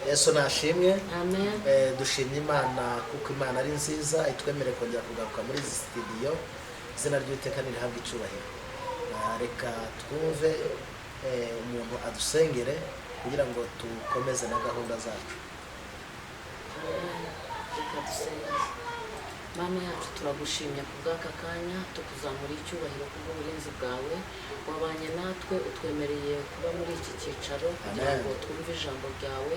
Yesu nashimwe. Amen. Dushimye Imana kuko Imana ari nziza, itwemereye kongera kugaruka muri izi studio. Izina ry'Uwiteka nirihabwe icyubahiro. Reka twumve umuntu adusengere kugira ngo dukomeze na gahunda zacu. Amen. Reka dusenge. Mana yacu, turagushimye ku bw'aka kanya, tukuzamura icyubahiro kubw'uburinzi bwawe. Wabanye natwe, utwemereye kuba muri iki cyicaro kugira Amen. ngo twumve ijambo ryawe.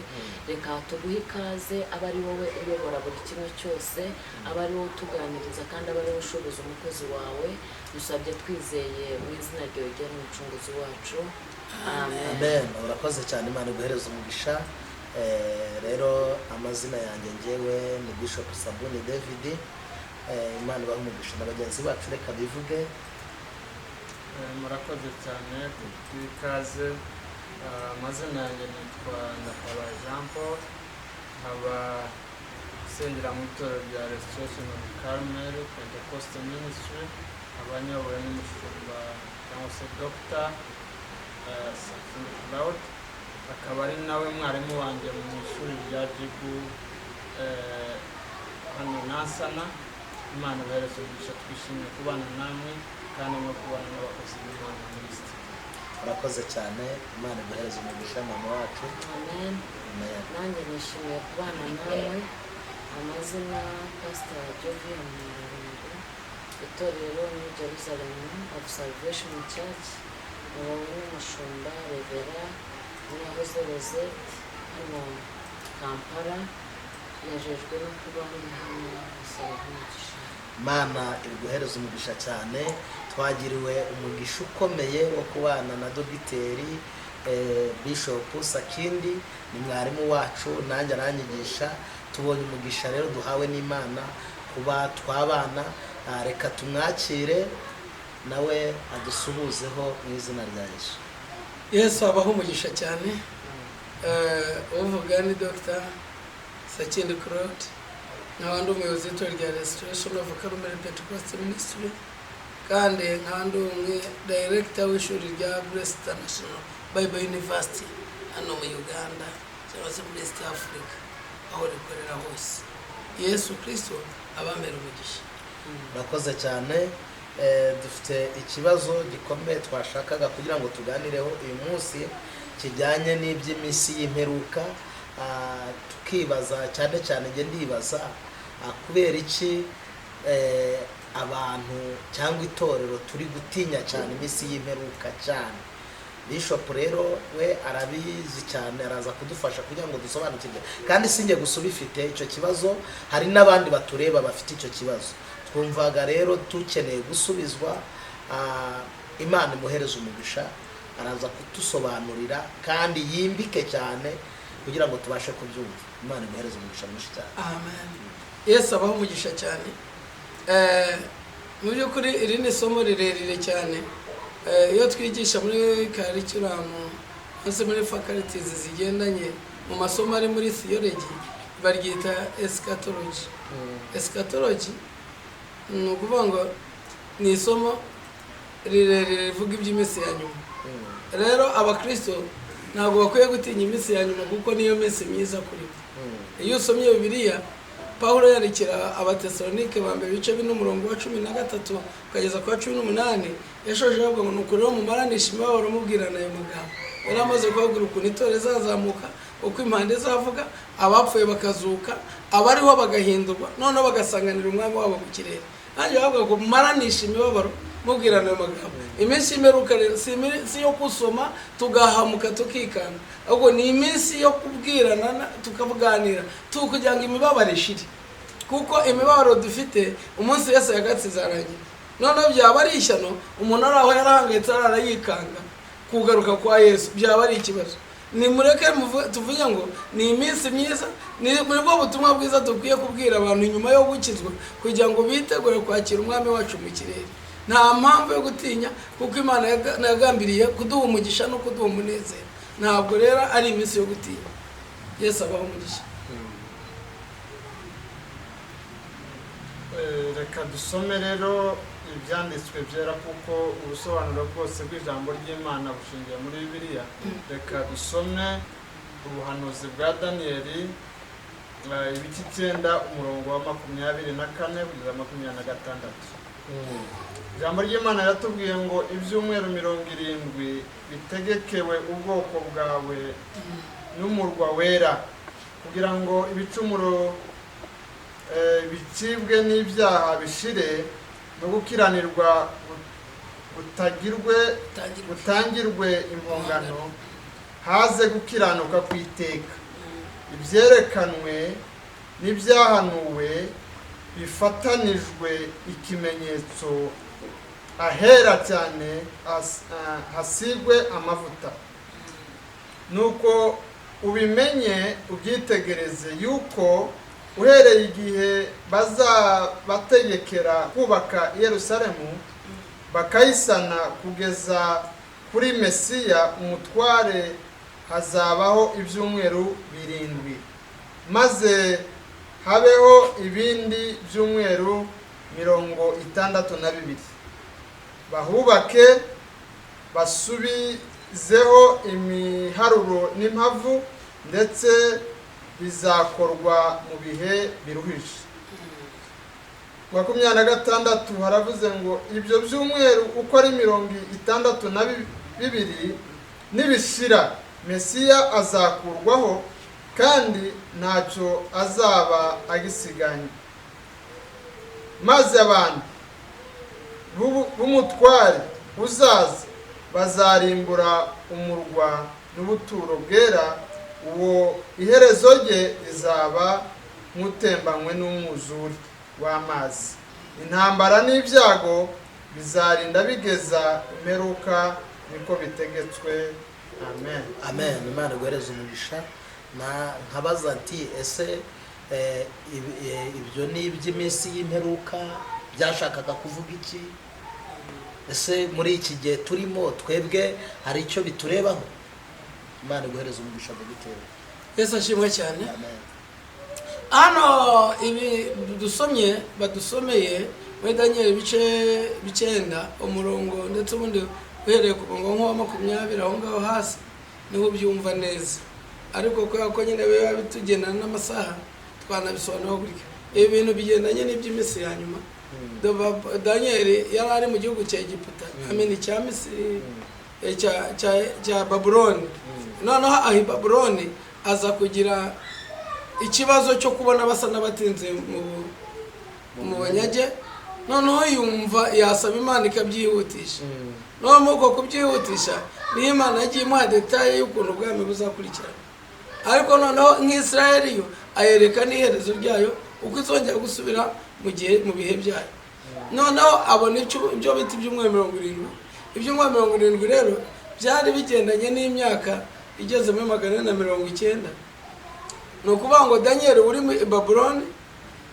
Reka tuguhe ikaze, abe ari wowe uyobora buri kimwe cyose, abe ari wowe utuganiriza, kandi abe ari wowe ushoboza umukozi wawe. Dusabye twizeye mu izina ryawe ryera, Umucunguzi wacu, amen. Amen. Urakoze cyane, Imana iguhereza umugisha. Rero amazina yanjye ngewe ni Bishop Sabuni David. Imana ibahe umugisha, na bagenzi bacu reka bivuge. Murakoze cyane kuduha ikaze. Amazina yanjye nitwa Ndatabaye Jean Paul, nkaba nsengera mu itorero rya Restoration of Carmel Pentecostal Ministry, nkaba nyobowe n'umushumba cyangwa se Dr. Sakindi Claude, akaba ari nawe mwarimu wanjye mu ishuri rya Jibu hano Nansana. Imana ibahereze umugisha, twishimiye kubana namwe kandi no kubana n'abakozi b'Imana muri studio. Urakoze cyane, Imana iguhereza umugisha, mama wacu. Amen. Amen. Nanjye nishimiye kubana nawe. Amazina Pastor Jovia Munyarungu, itorero New Jerusalem of Salvation Church, muyobowe n'umushumba Reverend Nyahoze Rosette hano Kampala. Nejejwe no kuba ndi hano, gusaba umugisha. Imana iguhereza umugisha cyane. Twagiriwe umugisha ukomeye wo kubana na Dogiteri Bishop Sakindi, ni mwarimu wacu, nanjye aranyigisha. Tubonye umugisha rero duhawe n'Imana kuba twabana. Reka tumwakire nawe adusuhuzeho mu izina rya Yesu. Yesu abaho umugisha cyane. Uvuga ni Dr Sakindi Claude, nkaba ndi umuyobozi w'itorero rya Restoration of Carmel Pentecostal Ministry, kandi nkaba ndi umwe director w'ishuri rya Grace International Bible University hano mu Uganda cyangwa se muri East Africa aho rikorera hose. Yesu Kristo abamera umugisha. Murakoze cyane. Dufite ikibazo gikomeye twashakaga kugira ngo tuganireho uyu munsi kijyanye n'iby'iminsi y'imperuka. Tukibaza cyane cyane, njye ndibaza kubera iki abantu cyangwa itorero turi gutinya cyane iminsi y'imperuka cyane. Bishop rero we arabizi cyane, araza kudufasha kugira ngo dusobanukirwe. Kandi si njye gusa ubifite icyo kibazo, hari n'abandi batureba bafite icyo kibazo. Twumvaga rero dukeneye gusubizwa. Imana imuhereze umugisha, araza kudusobanurira kandi yimbike cyane kugira ngo tubashe kubyumva. Imana imuhereze umugisha mwinshi cyane. Amen. Yesu abaho umugisha cyane. Mu by'ukuri iri ni isomo rirerire cyane. Iyo twigisha muri curriculum cyangwa se muri faculties zigendanye mu masomo ari muri theology, baryita eschatology. Eschatology ni ukuvuga ngo ni isomo rirerire rivuga iby'iminsi ya nyuma. Rero abakristo ntabwo bakwiye gutinya iminsi ya nyuma kuko niyo minsi myiza kuri bo. Iyo usomye Bibiliya, Pawulo yandikira Abatesalonike ba mbere ibice 4 umurongo wa 13 ukageza ku wa 18, yashoje avuga ngo: "Nuko rero mumaranisha imibabaro mubwirana ayo magambo." Yari amaze kubabwira ukuntu itorero rizazamuka, uko impanda izavuga, abapfuye bakazuka, abariho bagahindurwa, noneho bagasanganira Umwami wabo mu kirere. Nanjye bavuga ngo mumaranishe imibabaro mubwirana ayo magambo. Iminsi y'imperuka rero si iyo gusoma tugahamuka tukikanga, ahubwo ni iminsi yo kubwirana tukavuganira kugira ngo imibabaro ishire, kuko imibabaro dufite, umunsi Yesu yagatse izarangira. Noneho byaba ari ishyano umuntu ari aho yarahangayitse arara yikanga kugaruka kwa Yesu, byaba ari ikibazo. Nimureke tuvuge ngo ni iminsi myiza, ni bwo butumwa bwiza dukwiye kubwira abantu nyuma yo gukizwa kugira ngo bitegure kwakira Umwami wacu mu kirere. Nta mpamvu yo gutinya kuko Imana yagambiriye kuduha umugisha no kuduha umunezero. Ntabwo rero ari iminsi yo gutinya. Yesu abaho umugisha. Reka dusome rero ibyanditswe byera, kuko ubusobanuro bwose bw'ijambo ry'Imana bushingiye muri Bibiliya. Reka dusome. Ubuhanuzi bwa Daniyeli, ibice 9, umurongo wa 24 kugeza 26. Ijambo ry'Imana riratubwiye ngo ibyumweru 70 bitegekewe ubwoko bwawe n'umurwa wera, kugira ngo ibicumuro bicibwe n'ibyaha bishire, no gukiranirwa butagirwe Tangirwa. butangirwe impongano, haze gukiranuka kw'iteka. Ibyerekanwe n'ibyahanuwe bifatanijwe ikimenyetso, ahera cyane hasigwe amavuta. Nuko ubimenye, ubyitegereze, yuko uhereye igihe bazabategekera kubaka i Yerusalemu bakayisana kugeza kuri Mesiya umutware, hazabaho ibyumweru 7, maze habeho ibindi byumweru 62. Bahubake, basubizeho imiharuro n'impavu, ndetse bizakorwa mu bihe biruhije. 26 haravuze ngo ibyo byumweru uko ari 62 nibishira, Mesiya azakurwaho, kandi ntacyo azaba agisiganye, maze abantu b'umutware uzaza bazarimbura umurwa n'ubuturo bwera. Uwo iherezo rye rizaba nk'utembanywe n'umwuzure w'amazi. Intambara n'ibyago bizarinda bigeza imperuka, niko bitegetswe. Amen. Amen. Imana iguhereze umugisha. Na nkabaza nti ese ibyo ni iby'iminsi y'imperuka byashakaga kuvuga iki? Ese muri iki gihe turimo twebwe hari icyo biturebaho? Imana iguhereze umugisha, dogiteri. Yesu ashimwe cyane. Amen. Hano ibi dusomye, badusomeye muri Daniyeli ibice 9, umurongo, ndetse ubundi uhereye ku murongo nk'uwa 20 aho ngaho hasi niho ubyumva neza. Ariko kubera ko nyine biba bitugendana n'amasaha, twanabisobanura gutya: ibi bintu bigendanye n'iby'iminsi ya nyuma. Daniyeli yari ari mu gihugu cya Egiputa, amena icya Misiri, cya Babuloni. Noneho aho i Babuloni aza kugira ikibazo cyo kubona basa n'abatinze mu banyage. Noneho yumva yasaba Imana ikabyihutisha. Noneho muri uko kubyihutisha niyo Imana yagiye imuha détails y'ukuntu ubwami buzakurikirana, ariko noneho nk'Isirayeli yo ayereka n'iherezo ryayo, uko izongera gusubira mu gihe, mu bihe byayo. Noneho abona ibyo bita ibyumweru 70. Ibyumweru 70 rero byari bigendanye n'imyaka igeze muri 490. Ni ukuvuga ngo Daniyeli uri muri Babuloni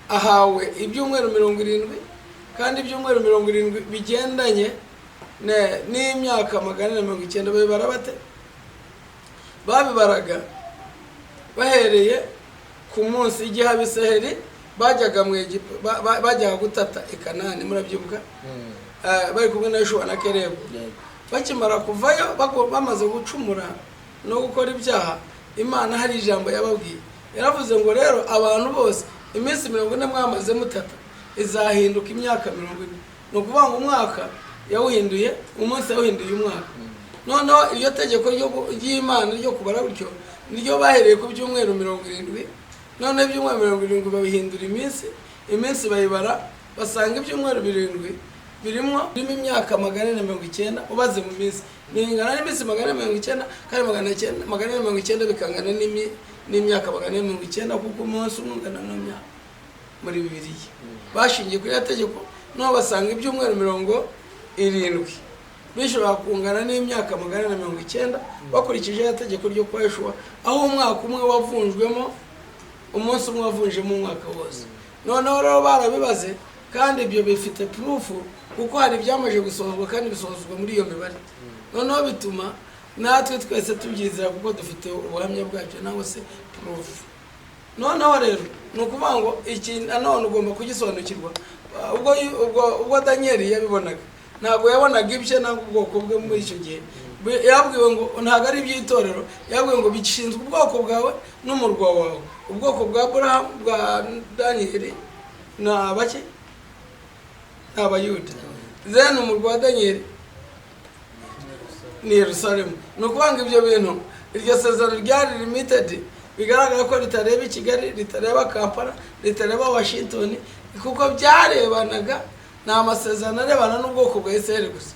ahawe ibyumweru 70, kandi ibyumweru 70 bigendanye n'imyaka 490. Babibara bate? Babibaraga bahereye ku munsi igihe Abisiraheli bajyaga mu Egipu- bajyaga gutata i Kanani, murabyibuka? Bari kumwe na Yoshuwa na Kerebu. Bakimara kuvayo, bamaze gucumura no gukora ibyaha, Imana hari ijambo yababwiye. Yaravuze ngo rero abantu bose, iminsi 40 mwamaze mutata izahinduka imyaka 40. Ni ukuvuga ngo umwaka yawuhinduye umunsi, yawuhinduye umwaka. Noneho iryo tegeko ry'Imana ryo kubara gutyo niryo bahereye ku byumweru 70. Noneho ibyumweru 70 babihindura iminsi. Iminsi bayibara, basanga ibyumweru 7 birimo imyaka 490. Ubaze mu minsi bingana n'iminsi 490, kandi 490 bikangana n'imyaka 490, kuko umunsi umwe ungana n'imyaka muri Bibiliya. Bashingiye kuri iriya tegeko, noneho basanga ibyumweru 70 bishobora kungana n'imyaka 490, bakurikije ya tegeko ryo kwa Yeshuwa, aho umwaka umwe wavunjwemo, umunsi umwe wavunjemo umwaka wose. Noneho rero barabibaze, kandi ibyo bifite proof, kuko hari ibyamaze gusohozwa, kandi bisohozwa muri iyo mibare. Noneho bituma natwe twese tubyizera, kuko dufite ubuhamya bwabyo nangwa se proof. Noneho rero ni ukuvuga ngo iki nanone ugomba kugisobanukirwa. Ubwo Daniyeli yabibonaga, ntabwo yabonaga ibye nangwa ubwoko bwe muri icyo gihe. Yabwiwe ngo ntabwo ari iby'itorero, yabwiwe ngo bishinzwe ubwoko bwawe n'umurwa wawe. Ubwoko bwa Aburahamu, bwa Daniyeli ni abaki? Ni Abayuda. Then umurwa wa Daniyeli ni Yerusalemu. Ni ukuvuga ngo ibyo bintu, iryo sezerano ryari limited, bigaragara ko ritareba i Kigali, ritareba Kampala, ritareba Washington, kuko byarebanaga, ni amasezerano arebana n'ubwoko bwa Israel gusa.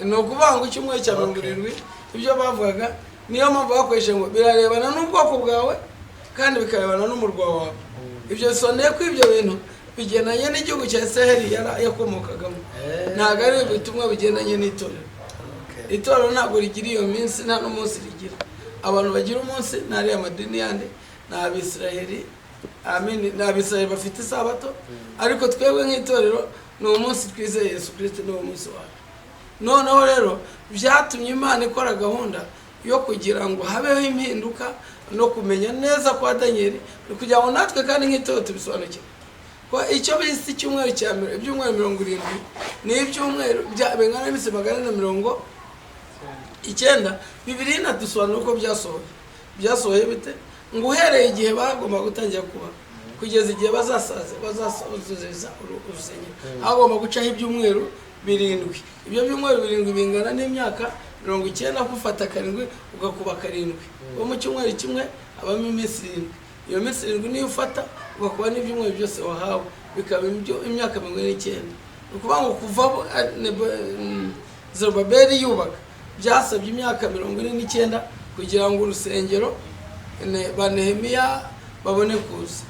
Ni ukuvuga ngo icyumweru cya 70, ibyo bavugaga, niyo mpamvu bakoresheje ngo birarebana n'ubwoko bwawe kandi bikarebana n'umurwa wawe. Ibyo bisobanuye ko ibyo bintu bigendanye n'igihugu cya Israel yakomokagamo, ntabwo ari ubutumwa bugendanye n'itorero. Itorero ntabwo rigira iyo minsi, nta n'umunsi rigira. Abantu bagira umunsi ni ariya madini yandi, ni Abisiraheli, amin, ni Abisiraheli bafite isabato. Ariko twebwe nk'itorero ni umunsi twizeye Yesu Kirisito, ni uwo munsi wacu. Noneho rero byatumye Imana ikora gahunda yo kugira ngo habeho impinduka no kumenya neza kwa Daniyeli, kugira ngo natwe kandi nk'itorero tubisobanukirwe ko icyo bise icyumweru cya mbere, ibyumweru 70, ni ibyumweru bingana n'iminsi 490. Bibiliya inadusobanura uko byasohoye. Byasohoye bite? Ngo uhereye igihe bagomba gutangira kuba kugeza igihe bazasaza bazasoza urusengero, hagomba gucaho ibyumweru 7. Ibyo byumweru 7 bingana n'imyaka 90. Gufata karindwi ugakuba karindwi, uwo mu cyumweru kimwe habamo iminsi 7. Iyo minsi 7 niyo ufata ugakuba n'ibyumweru byose wahawe, bikaba imyaka 49. Ni ukuvuga ngo kuva Zerubabeli yubaka, byasabye imyaka 49 kugira ngo urusengero ba Nehemiya babone kuza,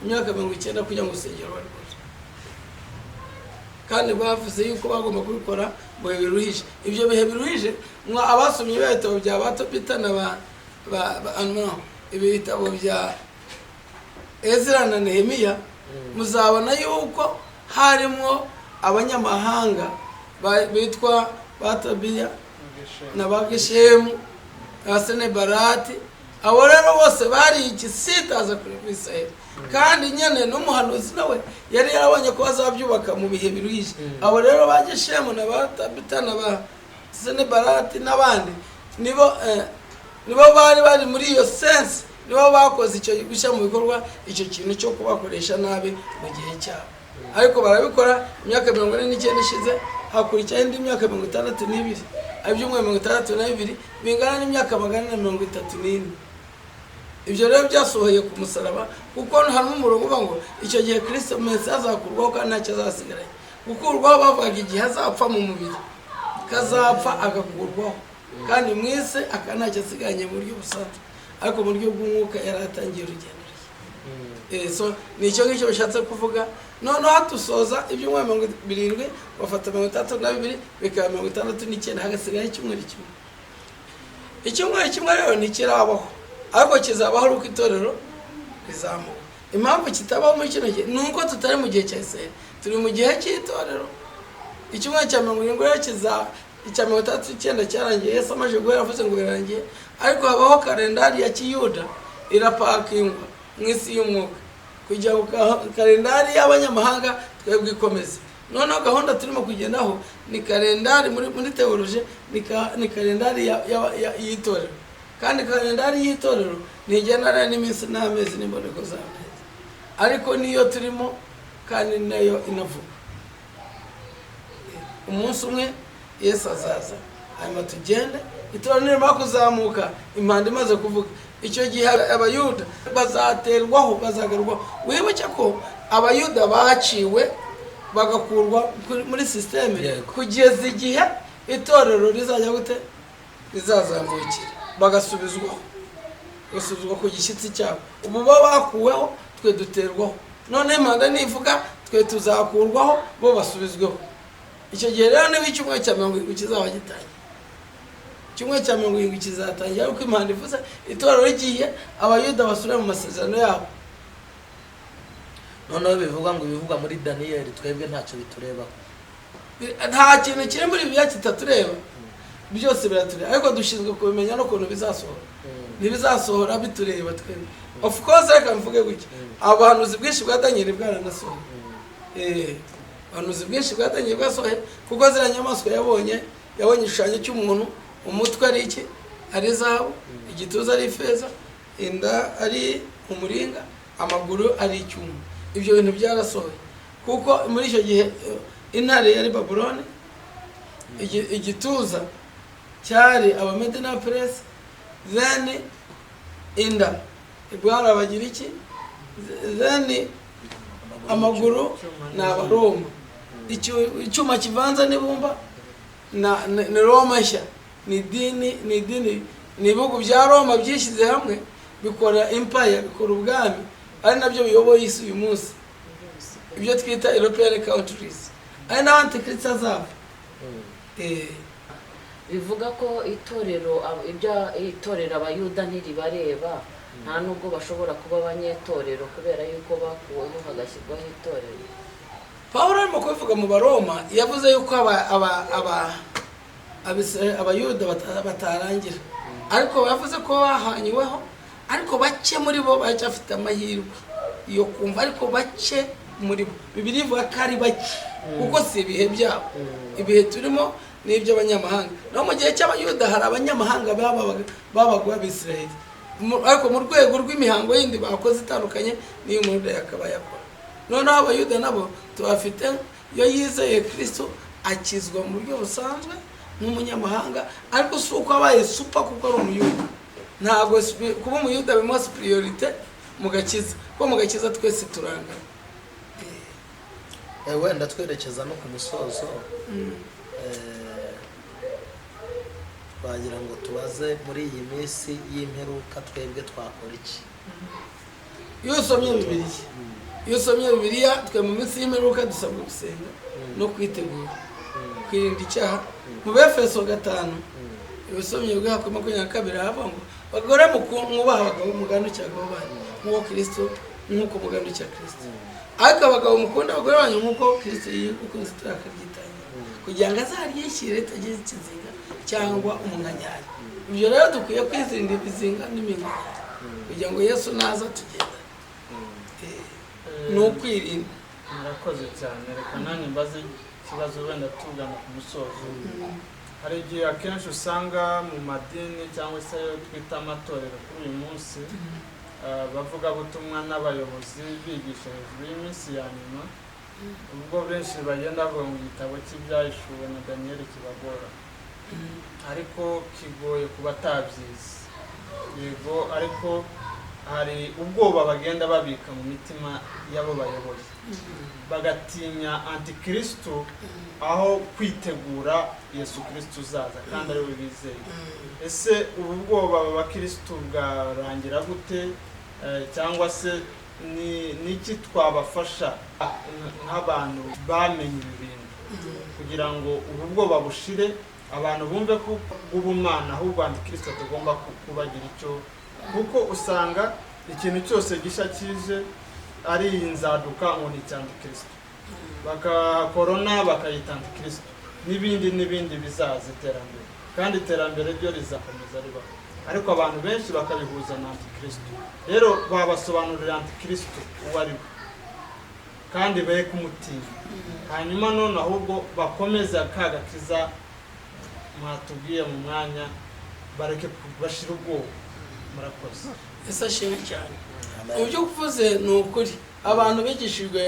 imyaka 90 kugira ngo urusengero bari kuza. Kandi bavuze yuko bagomba kubikora mu bihe biruhije. Ibyo bihe biruhije, mwa abasomye ibitabo bya ba Tobita na ba no, ibitabo bya Ezra na Nehemiya, muzabona yuko harimo abanyamahanga bitwa ba Tobiya na ba Geshemu na Senebarati. Abo rero bose bari igisitaza kuri Israel. Kandi nyene n'umuhanuzi nawe yari yarabonye ko bazabyubaka mu bihe biruhije. Abo rero ba Geshemu na ba Tabita na ba Senebarati n'abandi nibo bari muri iyo sense, nibo bakoze icyo gushyira mu bikorwa icyo kintu cyo kubakoresha nabi mu gihe cyabo. Ariko barabikora, imyaka 49 ishize hakurikiraho indi myaka 62, ibyumweru 62 bingana n'imyaka 434. Ibyo rero byasohoye ku musaraba, kuko harimo umurongo uvuga ngo icyo gihe Kirisito Mesiya azakurwaho kandi ntacyo azasigaranye. Gukurwaho bavugaga igihe azapfa mu mubiri, kazapfa agakurwaho kandi mu isi akaba ntacyo asigaranye mu buryo busanzwe, ariko mu buryo bw'umwuka yari atangiye urugendo rwe. So ni icyo ngicyo bishatse kuvuga. Noneho dusoza ibyumweru 70, bafata 62 bikaba 69, hagasigaye icyumweru kimwe. Icyumweru kimwe rero ntikirabaho, ariko kizabaho ari uko itorero rizamuka. Impamvu kitabaho muri kino gihe ni uko tutari mu gihe cya Israel, turi mu gihe cy'itorero. Icyumweru cya 70 rero kiza, icya 69 cyarangiye Yesu amaze guhera avuze ngo birarangiye, ariko habaho kalendari ya kiyuda irapakingwa mu isi y'umwuka kugira ngo kalendari y'abanyamahanga twebwe ikomeze. Noneho gahunda turimo kugendaho ni kalendari muri théologie, ni kalendari y'itorero. Kandi kalendari y'itorero ntigendana n'iminsi n'amezi n'imboneko z'amezi, ariko niyo turimo kandi nayo inavuga umunsi umwe Yesu azaza, hanyuma tugende. Itorero nirimara kuzamuka, impanda imaze kuvuga, icyo gihe Abayuda bazaterwaho, bazagarurwaho. Wibuke ko Abayuda baciwe bagakurwa muri système kugeza igihe itorero rizajya gute, rizazamukira, bagasubizwaho, bagasubizwa ku gishyitsi cyabo. Ubu bo bakuweho, twe duterwaho. Noneho impanda nivuga, twe tuzakurwaho, bo basubizweho. Icyo gihe rero niba icyumweru cya 70 kizaba gitangiye, icyumweru cya 70 kizatangira ariko impanda ivuze, itorero rigiye, Abayuda basubire mu masezerano yabo. Noneho bivuga ngo ibivugwa muri Daniyeli twebwe ntacyo biturebaho? Nta kintu kiri muri Bibiliya kitatureba, byose biratureba, ariko dushinzwe kubimenya n'ukuntu bizasohora. Ntibizasohora bitureba twebwe, of course. Reka mvuge gutya, ubuhanuzi bwinshi bwa Daniyeli bwaranasohoye. Ubuhanuzi bwinshi bwa Daniyeli bwasohoye, kuko ziriya nyamaswa yabonye. Yabonye igishushanyo cy'umuntu, umutwe ari iki? Ari izahabu, igituza ari ifeza, inda ari umuringa, amaguru ari icyuma. Ibyo bintu byarasohoye, kuko muri icyo gihe intare yari Babuloni, igituza cyari Abamedi n'Abaperesi, then inda bwari Abagiriki, then amaguru ni Abaroma. Icyuma kivanze n'ibumba ni Roma nshya, ni idini, ni ibihugu bya Roma byishyize hamwe bikora empire, bikora ubwami, ari nabyo biyoboye isi uyu munsi, ibyo twita European countries, ari naho Antikristo azava. Bivuga ko itorero ibyo itorero Abayuda ntiribareba, nta nubwo bashobora kuba abanyetorero kubera yuko bakuweho hagashyirwaho itorero. Pawulo arimo kubivuga mu Baroma, yavuze yuko Abayuda batarangira, ariko yavuze ko bahanyweho, ariko bake muri bo baracyafite amahirwe yo kumva, ariko bake muri bo. Bibiliya ivuga ko ari bake, kuko si ibihe byabo. Ibihe turimo ni iby'abanyamahanga. No mu gihe cy'Abayuda hari abanyamahanga babaga Abisirayeli, ariko mu rwego rw'imihango yindi bakoze itandukanye n'iyo Umuyuda yakabaye akora. Noneho Abayuda nabo tubafite, iyo yizeye Kristo akizwa mu buryo busanzwe nk'umunyamahanga, ariko si uko abaye super kuko ari Umuyuda. Ntabwo kuba Umuyuda bimuha supériorité mu gakiza, kuko mu gakiza twese turangana. Wenda twerekeza no ku musozo, twagira ngo tubaze, muri iyi minsi y'imperuka twebwe twakora iki? Iyo usomye Bibiliya, twe mu minsi y'imperuka dusabwa gusenga no kwitegura, kwirinda icyaha. Mu Befeso 5, iyo usomye guhera kuri 22, haravuga ngo: "Bagore, mwubaha abagabo, mugandukira abagabo banyu nk'uko Kristo, nk'uko mugandukira Kristo. Ariko abagabo, mukunda abagore banyu nk'uko Kristo yikunze itorero akaryitangira kugira ngo azaryishyire ritagize ikizinga cyangwa umunkanyari." Ibyo rero dukwiye kwirinda ibizinga n'iminkanyari kugira ngo Yesu naza tugenda. Ni ukwirinda. Murakoze cyane. Reka nanjye mbaze ikibazo, wenda tugana ku musozo. Hari igihe akenshi usanga mu madini cyangwa se ayo twita amatorero kuri uyu munsi, abavugabutumwa n'abayobozi bigisha hejuru y'iminsi ya nyuma, ubwo benshi bagenda bavuga ngo igitabo cy'Ibyahishuwe na Daniyeli kibagora, ariko kigoye ku batabyize, yego, ariko hari ubwoba bagenda babika mu mitima y'abo bayoboye, bagatinya Antikristo aho kwitegura Yesu Kristo uzaza kandi ari we bizeye. Ese ubu bwoba aba bakirisitu bwarangira gute? Cyangwa se ni niki twabafasha nk'abantu bamenye ibi bintu kugira ngo ubu bwoba bushire, abantu bumve ko bw'ubumana, ahubwo Antikristo tugomba kubagira icyo? Kuko usanga ikintu cyose gishya kije ari inzaduka ngo ni icya Antikristo, baka korona bakayita Antikristo, n'ibindi n'ibindi bizaza, iterambere, kandi iterambere ryo rizakomeza ribaho, ariko abantu benshi bakabihuza na Antikristo. Rero babasobanurira Antikristo uwo ari we kandi be kumutinya, hanyuma none ahubwo bakomeza ka gakiza mwatubwiye mu mwanya, bareke bashira ubwoba. Murakoze. Ese ashimwe cyane. Ibyo uvuze ni ukuri. Abantu bigishijwe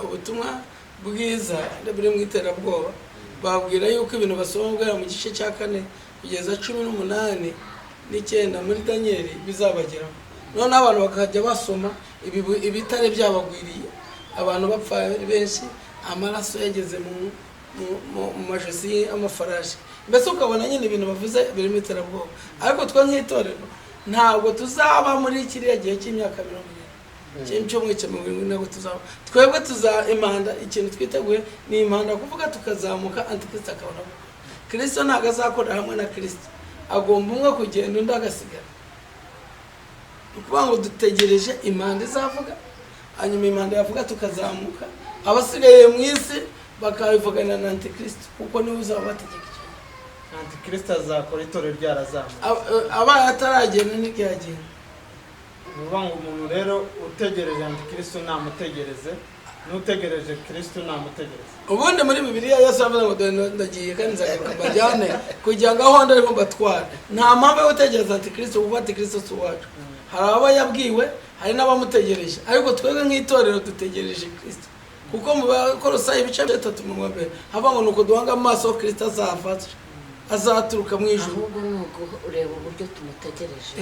ubutumwa bwiza buri mu iterabwoba, babwira yuko ibintu basoma guhera mu gice cya 4 kugeza 18 n'9 muri Daniyeli bizabageraho. Noneho abantu bakajya basoma ibitare byabagwiriye, abantu bapfa ari benshi, amaraso yageze mu majosi y'amafarashi, mbese ukabona nyine ibintu bavuze birimo iterabwoba. Ariko twe nk'itorero ntabwo tuzaba muri kiriya gihe cy'imyaka 70, cy'umwe cya 70, ntabwo tuzaba. Twebwe tuza impanda. Ikintu twiteguye ni impanda kuvuga, tukazamuka, Antikristo akabona gukora. Kristo ntabwo azakorera hamwe na Kristo, agomba umwe kugenda undi agasigara. Ni ukuvuga ngo dutegereje impanda izavuga, hanyuma impanda yavuga tukazamuka, abasigaye mu isi bakabivugana na Antikristo, kuko niwe uzaba bategeka icyo gihe. Antikristo azakora itorero ryarazamuka? Abaye ataragenda ntiryagenda. Ni ukuvuga ngo umuntu rero utegereje Antikristo namutegereze. N'utegereje Kristo namutegereza. Ubundi muri Bibiliya Yesu aravuga ngo: "Dore ndagiye kandi nzagaruka mbajyane kugira ngo aho ndi ariho mbatware." Nta mpamvu yo gutegereza antikristo, kuko antikristo si uwacu. Hari aba yabwiwe, hari n'abamutegereje, ariko twebwe nk'itorero dutegereje Kristo, kuko mu Bakorosayi ibice 3 mu 1 hava ngo: "Nuko duhanga amaso Kristo azava azaturuka mu ijuru." Ahubwo ni ukureba uburyo tumutegereje.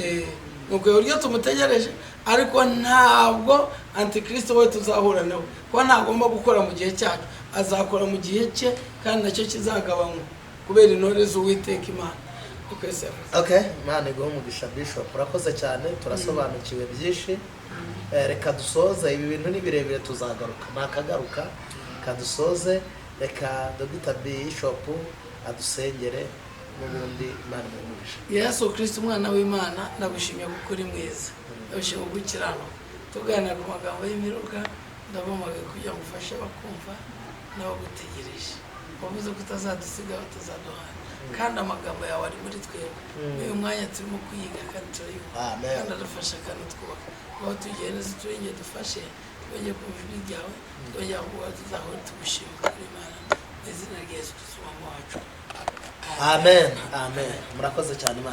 Ni ukureba uburyo tumutegereje, ariko ntabwo antikristo we tuzahura nawe, kuko ntagomba gukora mu gihe cyacu, azakora mu gihe cye, kandi nacyo kizagabanywa kubera intore z'Uwiteka Imana. Niko Yesu yavuze. Okay, Imana iguhe umugisha, Bishop, urakoze cyane, turasobanukiwe byinshi. Reka dusoze, ibi bintu ni birebire, tuzagaruka nakagaruka. Reka dusoze, reka Dr Bishop adusengere n'ubundi. Imana imuhe umugisha. Yesu Kirisito, umwana w'Imana, ndagushimye kuko uri mwiza, ndagushimye kuko ukiranuka. Tuganira ku magambo y'imperuka, ndaguhamagaye kugira ngo ufashe abakumva n'abagutegereje. Wavuze ko utazadusiga, batazaduhana, kandi amagambo yawe ari muri twebwe. N'uyu mwanya turimo kuyiga kandi turayumva. Amen. Kandi adufasha kandi twubaka aho tugiye neza, turengeye, dufashe twongeye kumva ijwi ryawe, twongera kuba tuzahora tugushima kuri Imana, mu izina rya Yesu Kristo, Umwami wacu. Amen, amen. Murakoze cyane, Imana.